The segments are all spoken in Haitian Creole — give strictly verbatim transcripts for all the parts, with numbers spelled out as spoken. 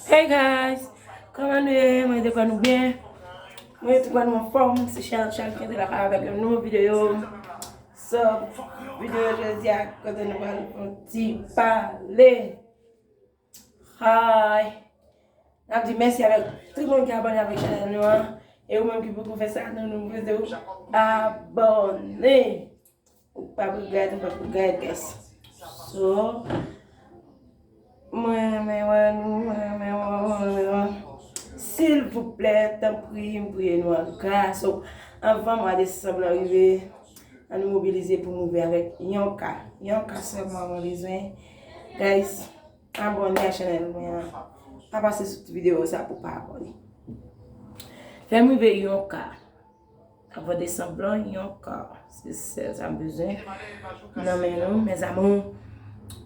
Hey guys, kòman nou ye? Mwen te kwè nou byen. Mwen te kwè nou anfòm. Se Charles Charles ki te la avèk yon nouvo videyo. So, videyo jodi a, kote nou pral fè yon ti pale. Hi. N ap di mèsi avèk tout moun ki abòne avèk chanèl nou an. E ou menm ki poko fè sa, nou, nou envite w abòne. Ou p ap regrèt, ou p ap regrèt, guys. So, mwen renmen wè nou, mwen renmen wè, mwen renmen wè. Silvouplè, tanpri, m priye nou an gras. So, anvan mwa desanm lan rive, ann nou mobilize pou m rive avèk yon K. Yon K sèlman mwen bezwen. Guys, abòne a chanèl mwen an. Pa pase sou ti videyo sa pou pa abòne. Fè m rive yon K. Avan desanm lan, yon K. Se sèl sa m bezwen nan men nou, mes amours.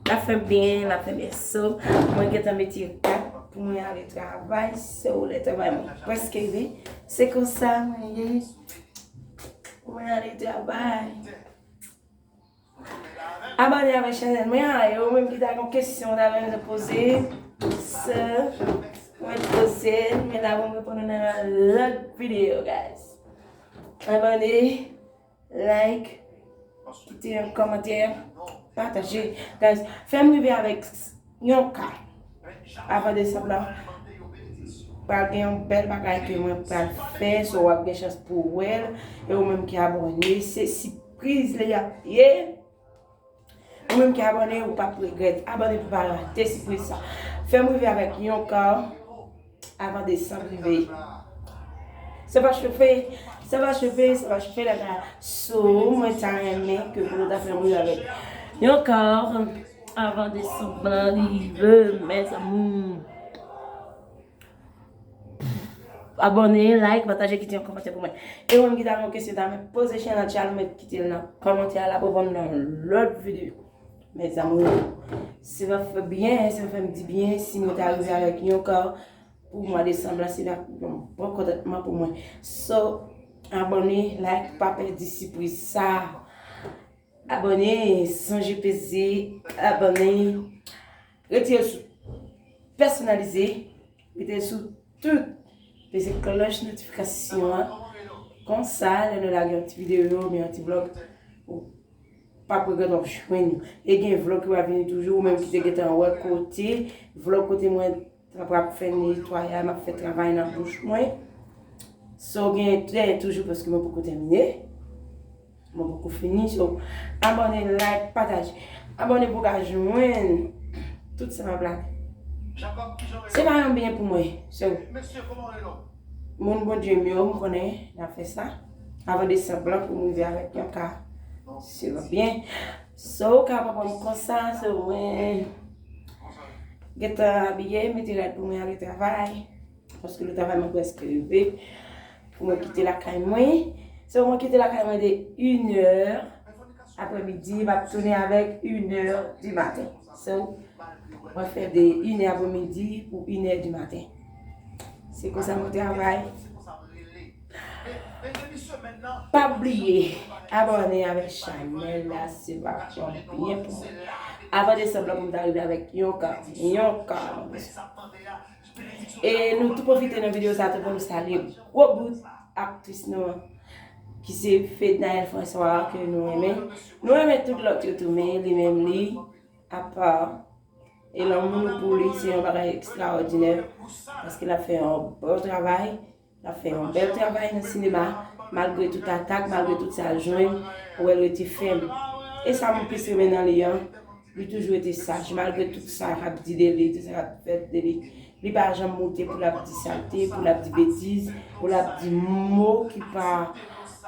L ap fè m byen, l ap fè m byen. So, mwen gentan mete kat pou mwen ale travay. So, lè travay mwen prèske rive. Se konsa mwen ye. Pou mwen ale travay. Abòne avèk chanèl mwen an, e ou menm ki ta gen kesyon w ta renmen poze, se mwen poze l, men la pou m reponn ou nan lòt videyo, guys. Abòne, like, kite yon kòmantè, pataje. Guys, fè m rive avèk yon K avan desanm lan. Pral gen yon bèl bagay ke mwen pral fè, so w ap gen chans pou w wè l. E ou menm ki abòne, se sipriz li ap ye. Ou menm ki abòne, ou p ap regrèt. Abòne pou pa rate sipriz sa. Fè m rive avèk yon K avan desanm rive. Se pa chofe, se pa chofe, se pa chofe la ka. So, mwen ta renmen ke pou nou ta fè m rive avèk yon K avan desanm lan rive, mes amours. Abòne, like, pataje, kite yon kòmantè pou mwen. E ou menm ki ta gen yon kesyon, ta renmen poze chanèl Charles, ou mèt kite l nan kòmantè a, l ap reponn nan lòt videyo. Mes amours, se va fè byen, se va fè m di byen, si mwen ta rive avèk yon K pou mwa desanm lan, se va yon bon kontantman pou mwen. So, abòne, like, pa pèdi sipriz sa. Abòne, sonje peze abòne, retire l sou pèsonalize, mete l sou tout, peze klòch notifikasyon an. Konsa, lè nou lage yon ti videyo oubyen yon ti vlòg, ou p ap regrèt w ap jwenn yo. E gen vlòg ki va vini toujou, ou menm ki te gentan wè kote, vlòg kote mwen Sa pral fè netwayaj, m ap fè travay nan bouch mwen. So, gen trè toujou paske mwen poko tèmine. Mwen poko fini. So, abòne, like, pataje. Abòne pou w ka jwenn tout sa m ap lage. Se pa yon byen pou mwen. So, moun Bondye m yo, m konnen n ap fè sa. Avan desanm lan pou m rive avèk yon K. Se yon byen. So, ou ka pran m konsa, so mwen gentan abiye, mete rad pou mwen ale travay. Paske le travay mwen prèske rive. Pou mwen kite lakay mwen. So, mwen kite lakay mwen de inè aprèmidi, m ap tounen avèk inè di maten. So, mwen fè de inè aprèmidi pou inè di maten. Se konsa mwen travay. Pa bliye abòne avèk chanèl la, se va fè byen pou mwen. Avan desanm lan pou m ta rive avèk yon K, yon K. E nou tou pwofite nan videyo sa tou pou nou salye gwo bout aktris nou an, ki se Fednaelle François, ke nou renmen. Nou renmen tout lòt yo tou, men li menm li, apa, e lanmou nou pou li, se yon bagay ekstraòdinè, paske l ap fè yon bon travay. L ap fè yon bèl travay nan sinema, malgre tout atak, malgre tout sa l jwenn, ou wè l rete fèm. E sa mwen plis renmen nan li an, li toujou rete saj, malgre tout sa k ap di de li, tout sa k ap fèt de li. Li pa janm moute pou l ap di salte, pou l ap di betiz, pou l ap di mo ki pa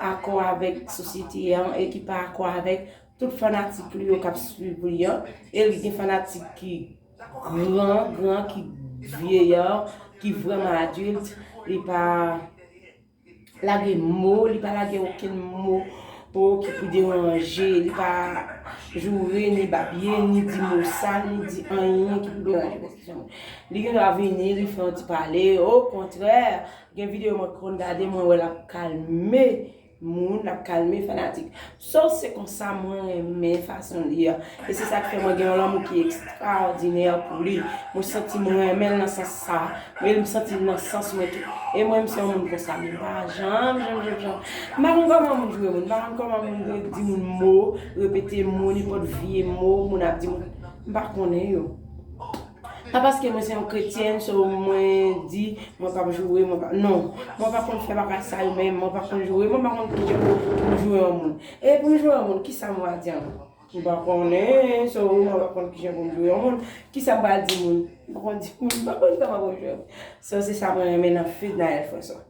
akò avèk sosyete an e ki pa akò avèk tout fanatik li yo k ap swiv li an. E li gen fanatik ki gran, gran, ki vye, ki vrèman adilt. Li pa lage mo, li pa lage okenn mo ki pou deranje, li pa joure, ni babye, ni di mo sal, ni di anyen ki pou deranje pèsonn. Li gen dwa vini, li fè yon ti pale. Okontrè, gen videyo mwen konn gade, mwen wè l ap kalme moun, l ap kalme fanatik. So, se konsa mwen renmen fason li an. E se sa k fè mwen gen yon lanmou ki ekstraòdinè pou li. Mwen santi mwen renmen l nan sans sa. Men m santi l nan sans mwen tou. E mwen, m se yon moun konsa, men m pa janm, janm, janm, janm. M pa konn kòman moun joure moun, m pa konn kòman moun di moun mo, repete mo, nenpòt vye mo, moun ap di moun. M pa konnen yo. Pa paske mwen se yon kretyèn, so mwen di, mwen p ap joure, mwen pa, non. Mwen pa konn fè bagay sa yo menm, mwen pa konn joure, mwen pa konn kijan pou m joure yon moun. E pou m joure yon moun, kisa mwen a di ankò? M pa konnen, so mwen pa konn kijan pou m joure yon moun. Kisa m pral di moun? M pa konn di moun, m pa konn kòman pou m joure. So se sa mwen renmen nan Fednaelle François.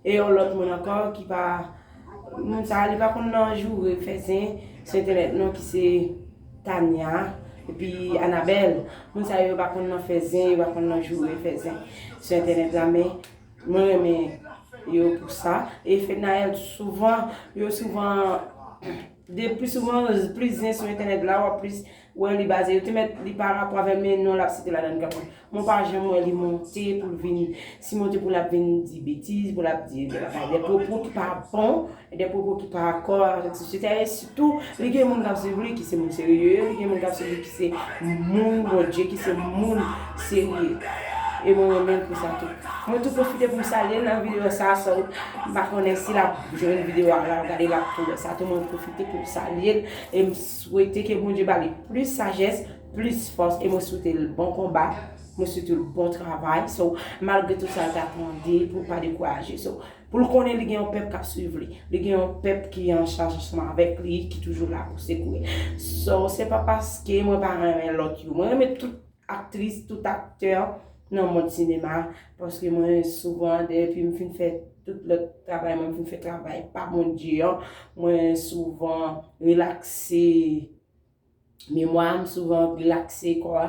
E yon lòt moun ankò ki pa, moun sa a, li pa konn nan joure fè zen sou entènèt non, ki se Tania epi Anabelle. Moun sa yo pa konn nan fè zen, yo pa konn nan joure fè zen sou entènèt la, men mwen renmen yo pou sa. E Fednaelle souvan, yo souvan, de pli souvan, plis zen sou entènèt la, w ap plis wè li baze. Yo te mèt li pa rapò avè l, men non l ap site ladan l kanmenm. Mwen pa janm wè li monte pou l vin, si monte pou l ap vin di betiz, pou l ap di de bagay, de pwopo ki pa bon, de pwopo ki pa akò avèk sosyete a. E sitou, li gen moun k ap swiv li ki se moun serye, li gen moun k ap swiv li ki se moun Bondye, ki se moun serye. E mwen renmen l pou sa tou. Mwen tou pwofite pou m salye l nan videyo sa a, so m pa konnen si l ap jwenn videyo a la, gade l ap tou wè sa tou, mwen pwofite pou m salye l e m swete ke Bondye ba li plis sajès, plis fòs, e mwen swete l bon konba, mwen swete l bon travay. So, malgre tout sa l ta tande, pou l pa dekouraje. So, pou l konnen li gen yon pèp k ap swiv li, li gen yon pèp ki an chaj ansanm avèk li, ki toujou la pou sekou li. So, se pa paske mwen pa renmen lòt yo. Mwen renmen tout aktris, tout aktè nan mond sinema, paske mwen souvan, depi m fin fè tout lòt travay, mwen m fin fè travay pa Bondye an, mwen souvan relakse memwa m, souvan relakse kò a,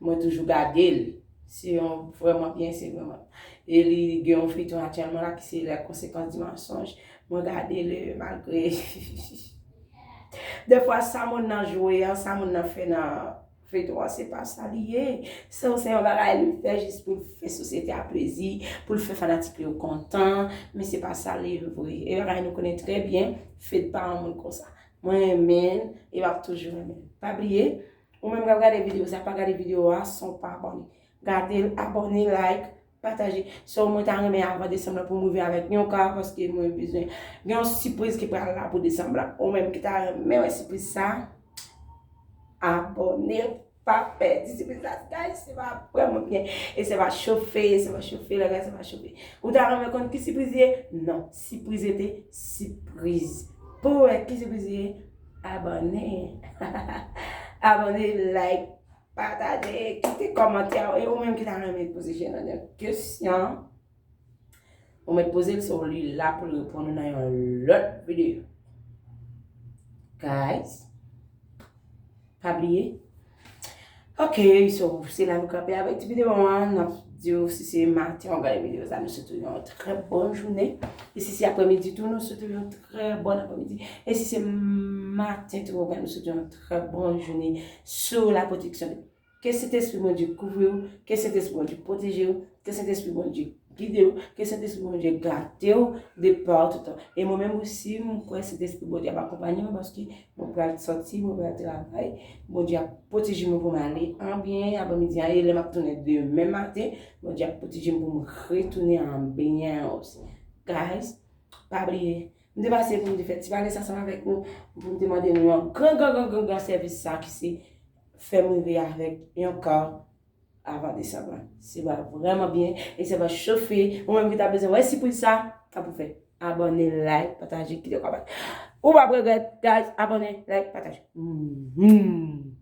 mwen toujou gade l. Se yon vrèman byen, se vrèman. E li gen yon feyton aktyèlman la ki se Les Conséquences du Mensonge. Mwen gade l malgre defwa sa moun nan jwe an, sa moun nan fè nan feyton an, se pa sa li ye. Se, se yon bagay li fè jis pou l fè sosyete a plezi, pou l fè fanatik li yo kontan, men se pa sa li ye vre. E bagay nou konnen trè byen, Fed pa yon moun konsa. Mwen renmen l, e m ap toujou renmen l. Pa bliye, ou menm k ap gade videyo sa, pa gade videyo a san w pa abòne. Gade l, abòne, like, pataje. So, mwen ta renmen avan desanm lan pou m rive avèk yon ka, paske mwen bezwen gen yon sipriz ki pral la pou desanm lan. Ou menm ki ta renmen wè sipriz sa, abòne, pa pèdi sipriz la, guys, se va vrèman byen. E se va chofe, se va chofe, lè sa va chofe. Ou ta renmen konn ki sipriz ye? Non, sipriz rete sipriz. Pou wè ki sipriz ye, abòne. Abòne, like, pataje, kite kòmantè. E ou menm ki ta renmen poze Jeanne yon kesyon, ou mèt poze l, so li la pou l reponn ou nan yon lòt videyo. Guys, pa bliye. Ok, so se la nou kanpe avèk ti videyo an. N ap di w si se maten w gade videyo sa, nou swete w yon trè bòn jounen. E si se aprèmidi tou, nou swete w yon trè bòn aprèmidi. E si se maten tou w gade, nou swete w yon trè bòn jounen sou la pwoteksyon de Ke Sentespri Bondye kouvri w, ke Sentespri Bondye pwoteje w, ke Sentespri Bondye gide w, ke Sentespri Bondye gade w de pa toutan. E mwen menm osi, m kwè Sentespri Bondye ap akonpanye mwen paske mwen pral sòti, mwen pral travay. Bondye ap pwoteje mwen pou m ale an byen aprèmidi an, e lè m ap tounen demen maten, Bondye ap pwoteje m pou m retounen an byen osi. Guys, pa bliye, m te pase pou m te fè ti pale sa ansanm avèk nou, pou m te mande nou yon gran, gran, gran, gran, gran sèvis sa ki se fè m rive avèk yon ka avan desanm lan. Se va vrèman byen e se va chofe. Ou menm ki ta bezwen wè sipriz sa, sa pou fè. Abòne, like, pataje, kite kòmantè. Ou p ap regrèt, guys. Abòne, like, pataje. Mhm.